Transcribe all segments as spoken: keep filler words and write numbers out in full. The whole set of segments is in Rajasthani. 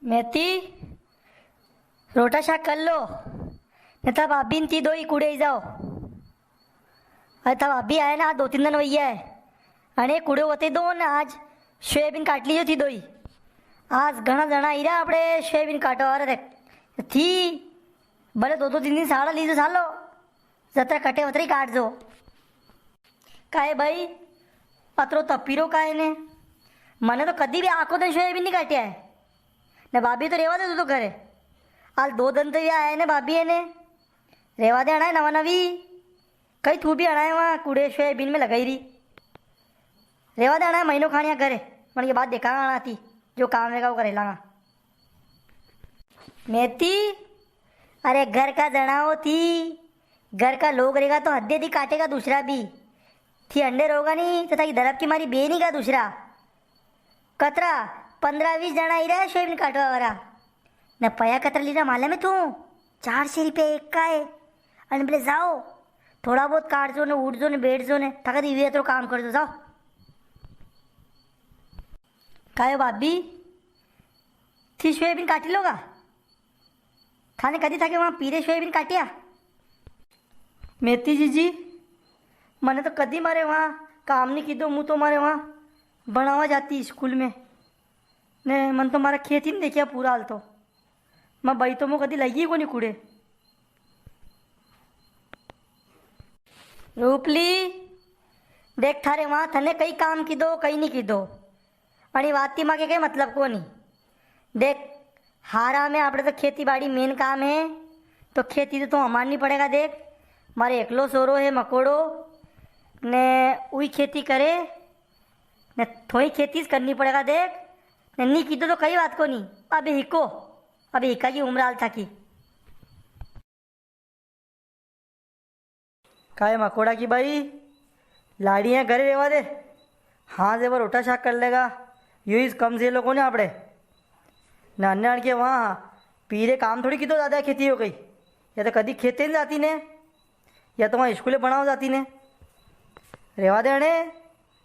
मेती, रोटा शाक कर लो, ने था भाभी ने थी दोई कुड़े ही जाओ। अरे था भाभी आया ना, दो तीन दिन वही है। अने कुड़े होते दो ने आज सोयाबीन काट लीजो थी दोई। आज घणा जणा ही रहा आपणे सोयाबीन काटो आ रहे थी। भले दो दो तीन दिन साड़ा लीजो सालो, जतरा कटे वतरी काट जो। काहे भाई, अतरो तपीरो काहे ने? मने तो कदी भी आखो दिन सोयाबीन नी काटिया है। ने भाभी तो रेवा दे तू तो घरे। आल दो दिन तो ये आया ने भाभी है ने। रेवा दे अणाए नवा नवी। कई थू भी अणाए वहाँ कूड़े सोयाबीन में लगाई री। रेवा दे अणाए महीनो खानिया घरे। मन के बाद देखा अणा थी। जो काम रहेगा वो करे लांगा। मेती, अरे घर का जणाओ थी। घर का लोग रहेगा तो हद्दे दी काटेगा दूसरा भी। थी अंडे रोगा नी तो थाकी दरब की मारी बे नी का दूसरा। कतरा, पन्द्रह बीस जणा ही रहे सोयाबीन काटवा वाला। ने पया कतरा लीरा मालूम है तू? चार सौ रुपया एक का है। अन बोले जाओ, थोड़ा बहुत काट जो ने, उठ जो ने, बैठ जो ने, थाका दी वे तो काम कर दो, जाओ। कायो भाभी, थी सोयाबीन काटी लोगा? थाने कदी थाके वहाँ पीरे सोयाबीन काटिया? मेती जीजी, मने तो कदी मारे वहाँ काम नी कीधो, मु तो मारे वहाँ भणावा जाती स्कूल में। ने मन तो मारा खेत ही नी देखिया पूरा हाल तो। मैं बई तो मु कदी लगी कोनी कूड़े। रूपली, देख थारे वहाँ थने कई काम कीधो, कई नी कीधो। अणी वाती माके कई मतलब कोनी। देख, हारा में आपणे तो खेती बाड़ी मेन काम है, तो खेती तो तू हमारनी पड़ेगा। देख, मारे एकलो सोरो है मकोड़ो, ने उई खेती करे, ने थोई खेती ज करनी पड़ेगा। देख, ने नी कीधो तो कई बात कोनी। अबे हिको, अबे हिका की उम्र हाल थाकी। काय मकोड़ा की बाई, लाड़ी है घरे रेवा दे। हाँ, जे वो रोटा शाक कर लेगा, यो ही कम से लोगों ने आपड़े। नान्याण के वहाँ पीरे काम थोड़ी कीधो दादा खेती हो गई, या तो कदी खेते नी जाती ने, या तो वहाँ स्कूले बनावा जाती ने। रेवा दे अणे,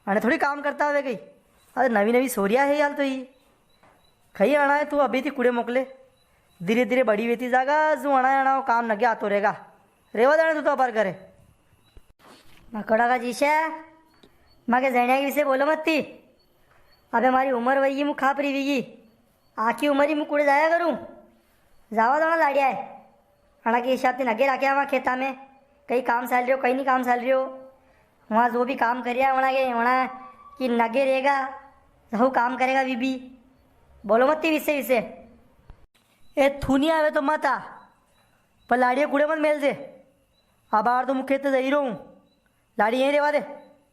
अणे थोड़ी काम करता होवे कई। अरे नवी नवी सोरिया है यार तो ही। कई अणा है तू अभी थी कुड़े मोकले। धीरे धीरे बड़ी वेती जागा, जो अणा है अणा वो काम नगे आतो रहेगा। रेवा दे अणे तू तो अबार करे। मकोड़ा का जीशा, माके जणिया के विषय बोलो मत थी। अबे मारी उम्र वही मु खापरी वीगी। आखी उम्र ही मु कुड़े जाया करूँ। जावा दो ना लाड़िया है। अणा के हिसाब से नगे राख्या वहाँ खेता में। कई काम चाल रियो, कई नी काम चाल रियो। वहाँ जो भी काम कर रिया है, वणा के, वणा की नगे रहेगा, जो काम करेगा वी भी। बोलो मत विसे विसे। ए थू नी आवे तो मत आ, पर लाड़िया कुड़े मत मेल दे। अबार तो मु खेत जाई रहूँ, लाड़ी यहीं रेवा दे,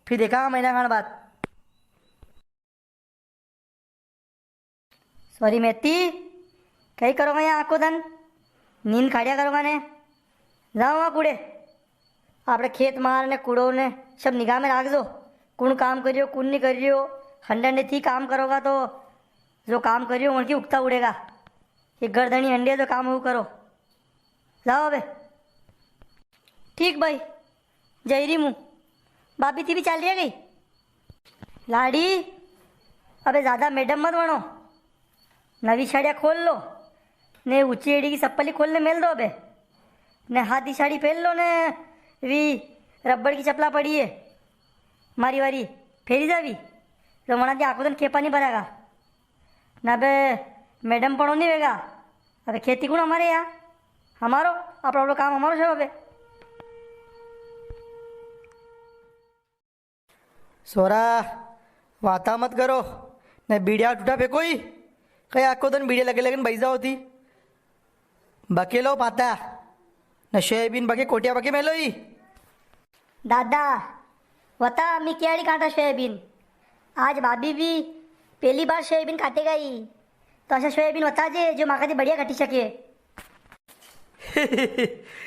फिर देखा महीना खान बाद। सॉरी मेती, कई करोगा यहाँ आखो दन? नींद खाड़िया करोगा ने? जाओ वहाँ कुड़े, आपणे खेत मार ने कुड़ो ने सब निगाह में राख दो। कुण काम कर रियो, कुण नी कर रियो। हंडे हंडे थी काम करोगा तो जो काम कर रियो उनकी उगता उड़ेगा। ये गर्दनी हंडे जो काम वो करो। जाओ अबे। ठीक भाई, जई री मु। भाभी थी भी चाल रिया कई? लाड़ी, अबे ज्यादा मैडम मत बनो। नवी साड़िया खोल लो, ने ऊंची एड़ी की चप्पल ही खोल ने मेल दो अबे। ने हादी साड़ी पहन लो ने, वी रबड़ की चपला पड़ी है, मारी वारी, फेरी जावी, तो वणा के आखो दन खेपा नी भरागा। ना बे, मैडम पणो नी वेगा। अबे खेती कुण हमारे यहाँ? हमारो, आपणो, आपणो काम हमारो छे अबे। सोरा, वाता मत करो, ने बीड़िया टूटा फेंको ही। कई आखो दन बीड़िया लगे लगे ने बई जाओ थी। बके लो पाता, ने सोयाबीन बके कोटिया बके मेलो ही। दादा, वता अम्मी क्याड़ी काटा सोयाबीन? आज भाभी भी पहली बार सोयाबीन काटेगा ही, तो अच्छा सोयाबीन वता जे जो माका थी बढ़िया कटी सके।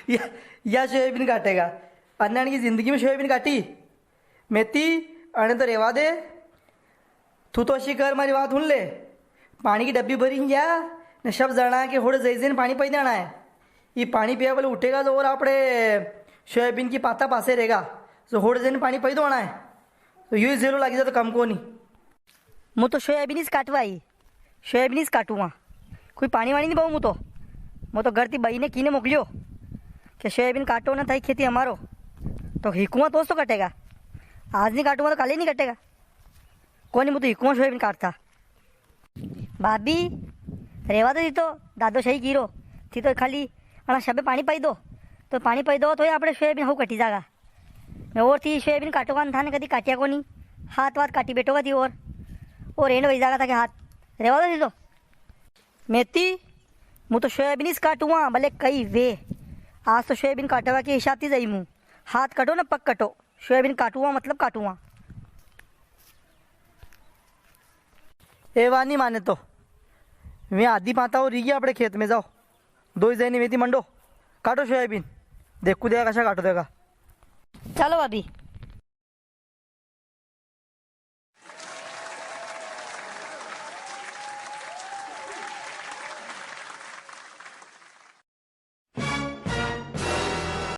या, या सोयाबीन काटेगा? अनाण की जिंदगी में सोयाबीन काटी? मेती, अणे तो रेवा दे। तू तो अशी कर, मारी बात हुन ले। पाणी की डब्बी भरी गया, ने सब जणा के होड़ जई जई ने पाणी पाई देणा है। ई पाणी पिया बोले उठेगा तो और आपणे सोयाबीन की पाता पासे रहेगा। तो होड़ जई ने पाणी पाई देणा है। तो यो ही जेलो लागी जा तो कम कोनी। मु तो सोयाबीन ही काटवा आई, सोयाबीन ही काटूंगा। कोई पाणी वाणी नी पाऊँ मूँ तो। मूँ तो घर ती बई ने कीने मोकलियो के सोयाबीन काटो ना, थाई खेती हमारो। तो हिकूँगा तोज तो कटेगा। आज नी काटूँगा तो काले नी कटेगा। कोनी, मूँ तो हिकूँगा सोयाबीन काटता। भाभी, रेवा दो, थी तो दादो सही कीरो। थी तो खाली अणा सबे पाणी पाई दो। तो पाणी पाई दो तो ये आपणे सोयाबीन हऊ कटी जागा। मैं और थी सोयाबीन काटोगा न, थाने कदी काटिया कोनी। हाथ वाथ काटी बैठोगा थी और, और एंड वही जागा था के हाथ। रेवा दो थी तो। मेती, मूँ तो सोयाबीन ईज काटूँगा, भले कई वे। आज तो सोयाबीन काटवा के हिसाब थी जाई मूँ। हाथ कटो ना पग कटो, सोयाबीन काटूँगा मतलब काटूँगा। ए वा नी माने तो, वे आधी पाता और रीगी आपणे खेत में। जाओ, दोई जणी वेती मंडो, काटो सोयाबीन, देखू देगा कशा काटो देगा। चलो भाभी,